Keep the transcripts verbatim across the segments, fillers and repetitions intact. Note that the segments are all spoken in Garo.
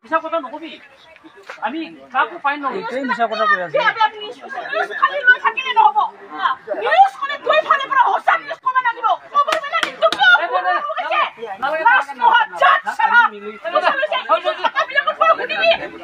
মিছা কথা নকবি। আমি কাকো ফাইন নলওঁ। এইটোৱে মিছা কথা কৈ আছে। নিউজ খালি লৈ থাকিলে নহ'ব। হা? নিউজ কোনে তই ফালে পৰা সঁচা নিউজ ক'ব লাগিব। ক'ব লাগে কিন্তু কিয়? নালাগে, নালাগে, লাজ নালাগে, নহয়, নালাগে, জাত নালাগে, চালা। নালাগে, নালাগে,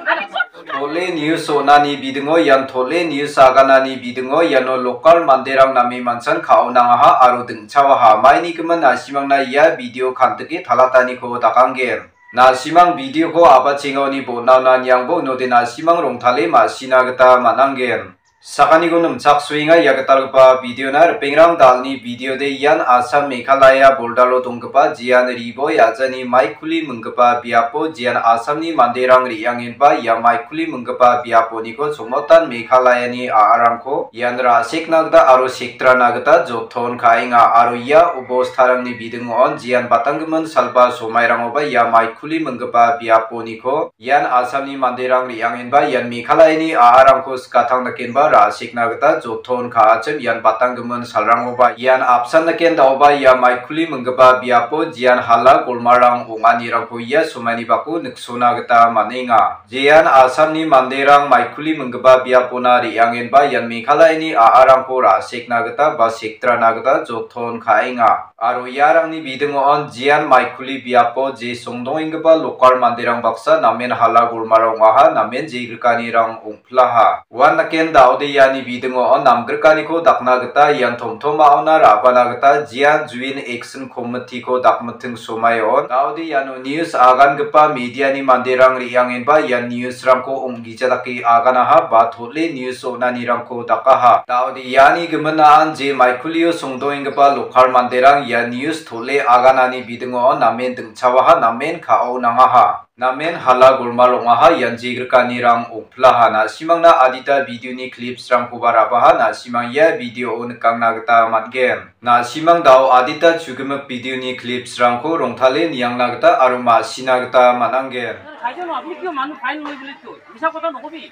নালাগে। Thole news on·ani bidingo ian Thole news aganani bidingo iano lokal manderang name manchan ka·o nangaha aro dingchawaha. Maini gimin nasimangna ia video kantike talataniko dakanggen. Nasimang video-ko a·bachengaoni bon·aona niangbo inode nasimang rongtale ma·sina gita man·angen. Sakaniko nimchaksoenga ia gitalgipa video-na ripengrang dalni video-de ian Assam Meghalaya bordalo donggipa jean Riboi a·jani Maikhuli minggipa biapo jean Assamni manderang re·angenba ia Maikhuli minggipa biaponiko Chongmottan Meghalayani a·arangko ian ra·sekna gita aro sekdrana gita joton ka·enga aro ia obostarangni bidingo on jean batanggimin salba somairangoba ia Maikhuli minggipa biaponiko ian Assamni manderang re·angenba ian Meghalayani a·arangko skatang dakenba ra·sekna gita joton ka·achim ian batanggimin salrangoba ian apsan daken da·oba ia Maikhuli minggipa biapo jean hala golmarang ong·anirangko ia somaini bako niksona gita man·enga. Jean Assamni manderang Maikhuli minggipa biapona re·angenba ian Meghalayani a·arangko ra·sekna gita ba sekdrana gita joton ka·enga. Aro iarangni bidingo on jean Maikhuli biapo je songdongenggipa lokal manderang baksa namen hala golmarang ong·aha, namen jegrikanirang ong·pilaha. Uan naken da·ode iani bidingo on namgrikaniko dakna gita ian tomtomaona ra·bana gita jean juin action committee-ko dakmiting somaio on. Da·ode iano news agangipa media-ni manderang re·angenba ian news-rangko ong·gija dake aganaha ba Thole news on·anirangko dakaha. Da·ode iani giminaan je Maikhulio songdoenggipa lokal manderang ia news Thole aganani bidingo namen dingchawaha, namen ka·o nangaha. Namen hala golmal ong·aha ian jegrikanirang ong·pilaha. Na·simangna adita video-ni clips-rangkoba ra·baha, na·simang ia video-o nikangna gita man·gen. Na·simang da·o adita chugimik video-ni clips-rangko rongtale niangna gita aro ma·sina gita man·angen. খাইছে ন, আপনি কিয় মানুহ ফাইন লৈ পেলাই কিয়? মিছা কথা নকবি।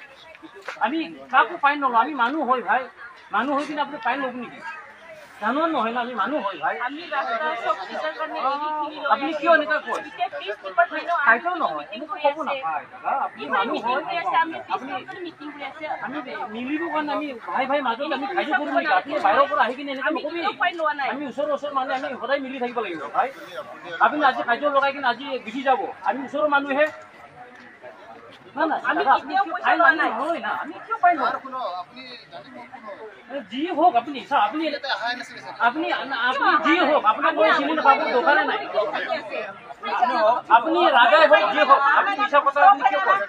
আমি কাকো ফাইন নলওঁ, আমি মানুহ হয় ভাই। মানুহ হৈ কিনে আপুনি ফাইন ল'ব নেকি? জানো নহয় না, আমি মানুহ হয় ভাই। আমি ৰাস্তা চব নিজৰ কাৰণে এৰি কিনি লৈ আপুনি কিয় এনেকুৱা কয়? এতিয়া পিচ ডিপাৰ্টমেণ্টৰ খাইছেও নহয়, এনেকুৱা ক'ব নাপায় দাদা। আপুনি মানুহ হয়। মিটিং কৰি আছে, আমি পিচ ডিপাৰ্টমেণ্টৰ মিটিং কৰি আছে। আমি মিলিব কাৰণে আমি ভাই ভাই মাজত আমি খাইছো কৰো নেকি? আপুনি বাহিৰৰ পৰা আহি কিনে এনেকে নকবি। আমি কেতিয়াও ফাইন লোৱা নাই। আমি ওচৰৰ ওচৰৰ মানুহ, আমি সদায় মিলি থাকিব লাগিব ভাই। আপুনি আজি খাইছো লগাই কিনে আজি গুচি যাব। আমি ওচৰৰ মানুহে না, না, আমি দাদা, আপনি কেতিয়াও কিয় পইচা ফাইন লোৱা নাই। নহয় না, আমি কিয় ফাইন লোৱা? এ, যি হওক আপুনি, চাওক, আপুনি, আপুনি, আপুনি যি হওক, আপোনাক মই চিনি নাপাওঁ, আপোনাৰ দৰকাৰে নাই। আপুনি ৰাজাই হওক, যি হওক, আপুনি মিছা কথা আপুনি কিয় কয়?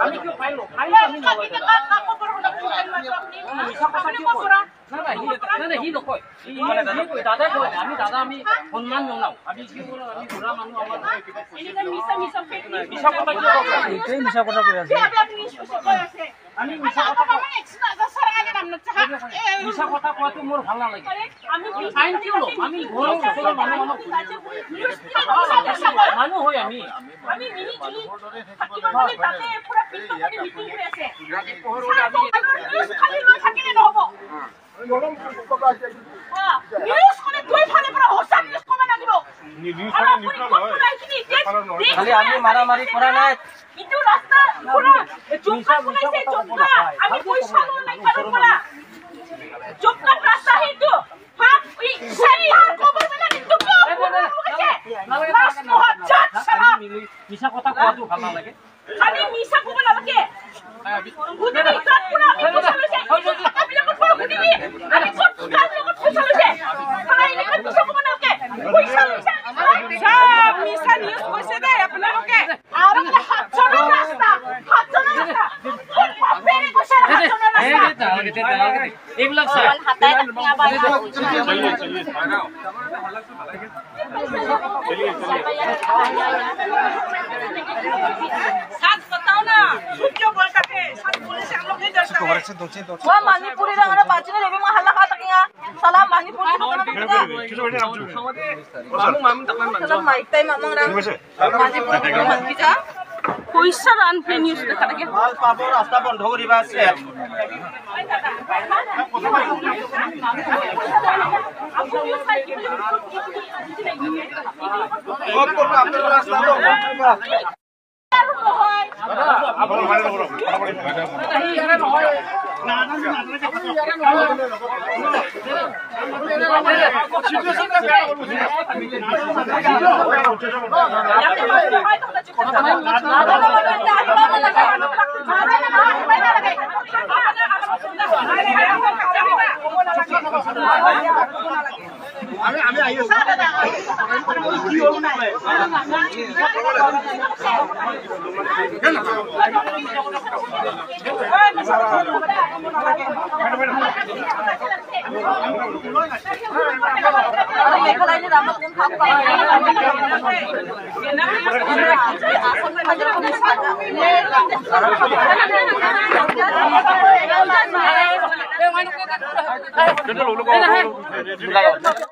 আমি কিয় ফাইন লওঁ? ফাইন আমি নলওঁ, দাদা। মিছা কথা কিয় কয়? নাই, নাই, সি, নাই, নাই, সি নকয়। সি, সি কয়, দাদাই কয়, আমি দাদা, আমি সন্মান জনাওঁ। আমি কি কৰোঁ, আমি বুঢ়া মানুহ, আমাৰ এনেকে মিছা, মিছা, ফেক নিউজ মিছা কথা কিয় কয়? এইটোৱে মিছা কথা কৈ আছে। আমি মিছা কথা কওঁ। মিছা কথা কোৱাটো মোৰ ভাল নালাগে। আমি ফাইন কিয় ল'ম? আমি ঘৰৰ ওচৰৰ মানুহ, মানুহ। মানুহ হয় আমি। আমি মিলি জুলি থাকিব লাগে, তাতে পুৰা ফিল্ডত মানে মিটিং হৈ আছে। নিউজ খালি লৈ থাকিলে নহ'ব। হা, নিউজ কোনে তই ফালে পৰা সঁচা নিউজ ক'ব লাগিব। নিউজ আৰু আপুনি নিউজ ক'ত নহয়। ওলাই কিনি এতিয়া খালি আমি মাৰামাৰি কৰা নাই। এইটো ৰাস্তা পুৰা জোপা ওলাইছে, জোপা। আমি পইচা লোৱা নাই কাৰো পৰা। জোপা ৰাস্তা সেইটো। হা, এই চাৰি হাত ক'ব মানে কিন্তু কিয় ওলাইছে? লাজ নহয়, জাত চালা। মিছা কথা কোৱাটো ভাল নালাগে। আমি মিছা ক'ব নালাগে। বুজিলি? তাত পৰা আমি পইচা লৈছে। কথাবিলাকত পৰা বুজিলি? আমি ক'ত কাৰ লগত পইচা লৈছে? আমাৰ এনেকে মিছা ক'ব নালাগে। পইচা লৈছে। চব মিছা নিউজ কৈছে দেই আপোনালোকে। আৰু বোলে সাতজনৰ ৰাস্তা, সাতজনৰ ৰাস্তা। মোৰ বাপেৰে কৈছে সাতজনৰ ৰাস্তা। এইবিলাক চাই। सच बताओ ना, झूठ क्यों बोलता है? सच बोलने से हम लोग नहीं डरता है। Wa Manipuri rang ada bacina lebih mahal lah kata kinga. Salah Manipuri rang ada bacina. Salah Maitai mamang rang. Manipuri rang kita. পইচা দান প্লেন ইউজ দেখা লাগে। ভাল পাব, ৰাস্তা বন্ধ কৰিবা আছে। ক'ত ক'ত ৰাস্তা বন্ধ কৰিবা?